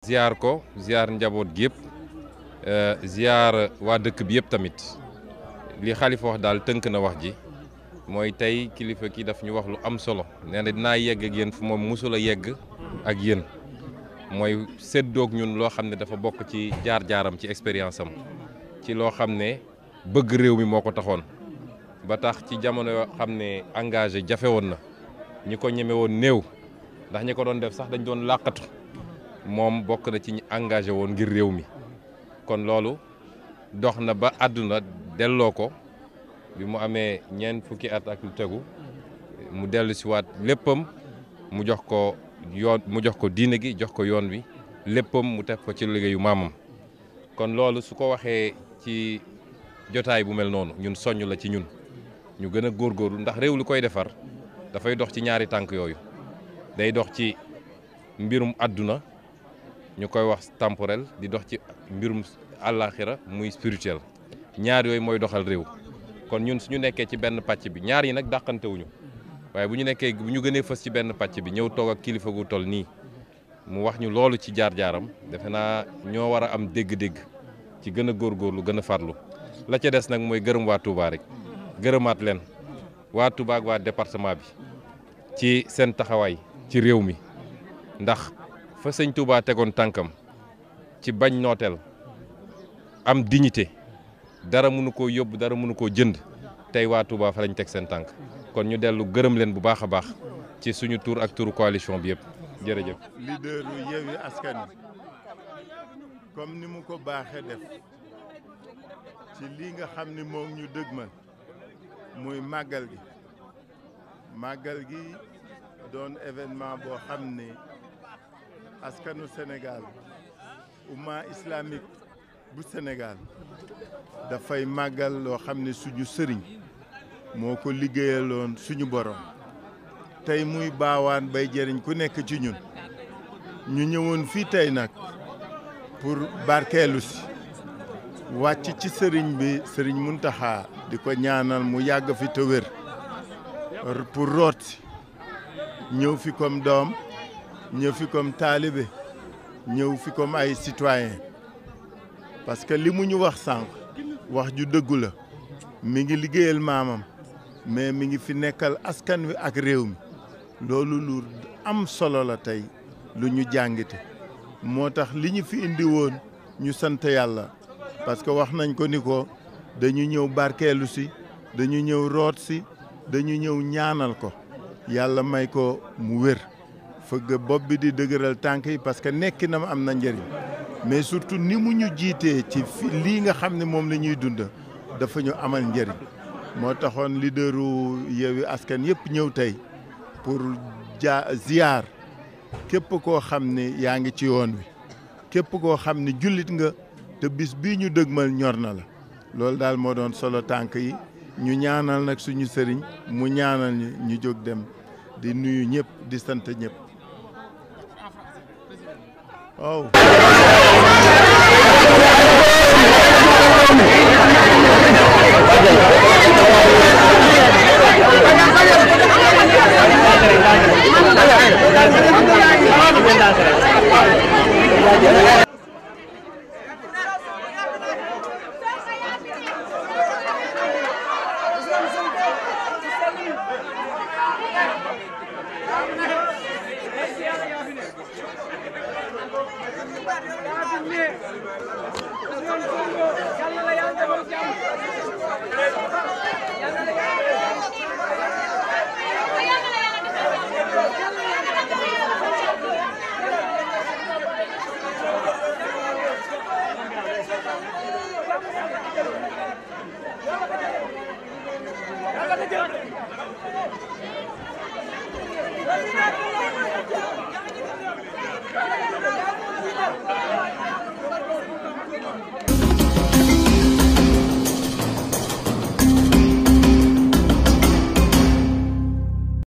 ziar ko ziar njaboot gi yëpp ziar waa dëkk bi yëpp tamit li xalifa wax daal tënk na wax ji mooy tey kilifa ki daf ñu wax lu am solo nee na dinaa yegg ak yéen fu moom musul a yegg ak yéen mooy séddoog ñun loo xam ne dafa bokk ci jaar-jaaram ci expérience am ci loo xam ne bëgg réew mi moo ko taxoon ba tax ci jamono yoo xam ne engagé jafe woon na ñi ko ñeme woon néew ndax ñi ko doon def sax dañ doon làqatu moom bokk na ci ñi engagé woon ngir réew mi kon loolu dox na ba àdduna delloo ko bi mu amee ñeent fukki at ak lu tegu mu dellu si waat léppam mu jox ko yoon mu jox ko diine gi jox ko yoon wi léppam mu teg ko ci liggéeyu maamam kon loolu su ko waxee ci jotaay bu mel noonu ñun soññ la ci ñun ñu gën a góorgóorlu ndax réew li koy defar dafay dox ci ñaari tànk yooyu day dox ci mbirum àdduna ñu koy wax temporel di dox ci mbirum àllaaxira muy spirituel ñaar yooyu mooy doxal réew kon ñun suñu nekkee ci benn pàcc bi ñaar yi nag dàqantewuñu waaye bu ñu gënee fës ci benn pàcc bi ñëw toog ak kilifa gu toll nii mu wax ñu loolu ci jaar-jaaram defe naa ñoo war a am dégg-dégg ci gën a góorgóorlu gën a farlu la ca des nag mooy gërëm waa Touba rek gërëmaat leen waa Touba ak waa département bi ci seen taxawaay ci réew mi ndax fa sëñ Touba tegoon tànkam ci bañ nooteel am dignité dara mënu koo yóbbu dara mënu koo jënd tey waa Touba fa lañ teg seen tànk kon ñu dellu gërëm leen bu baax a baax ci suñu tur ak turu coalition bi yëpp jërëjëf. leader yu Yewwi Askan Wi comme ni mu ko baaxee def ci lii nga xam ni moom ñu dëgmal muy màggal gi doon événement boo xam ne askanu Sénégal umma islamique bu Sénégal dafay màggal loo xam ne suñu sëriñ moo ko liggéeyaloon suñu borom tey muy baawaan bay jëriñ ku nekk ci ñun ñu ñëwoon fii tey nag pour barkeelu si wàcc ci sëriñ bi sëriñ Muntaxa di ko ñaanal mu yàgg fi te wér pour root si ñëw fi comme doom ñëw fi comme taalibe ñëw fi comme ay citoyen parce que li mu ñu wax sànq wax ju dëggu la mi ngi liggéeyal maamam mais mi ngi fi nekkal askan wi ak réew mi loolu lu am solo la tey lu ñu jàngite moo tax li ñu fi indi woon ñu sant yàlla parce que wax nañ ko ni ko dañu ñëw barkeelu si dañu ñëw root si dañu ñëw ñaanal ko yàlla may ko mu wér fëgg bopp bi di dëgëral tànk yi parce que nekkinam am na njëriñ mais surtout ni mu ñu jiitee ci lii nga xam ne moom la ñuy dund dafa ñu amal njëriñ moo taxoon leaderu Yewwi Askan yëpp ñëw tey pour ziar képp koo xam ne yaa ngi ci yoon wi képp koo xam ne jullit nga te bis bii ñu dëgmal ñor na la loolu daal moo doon solo tànk yi ñu ñaanal nag suñu sëriñ mu ñaanal ñu jóg dem di nuyu ñëpp di sant ñëpp waaw. Yàlla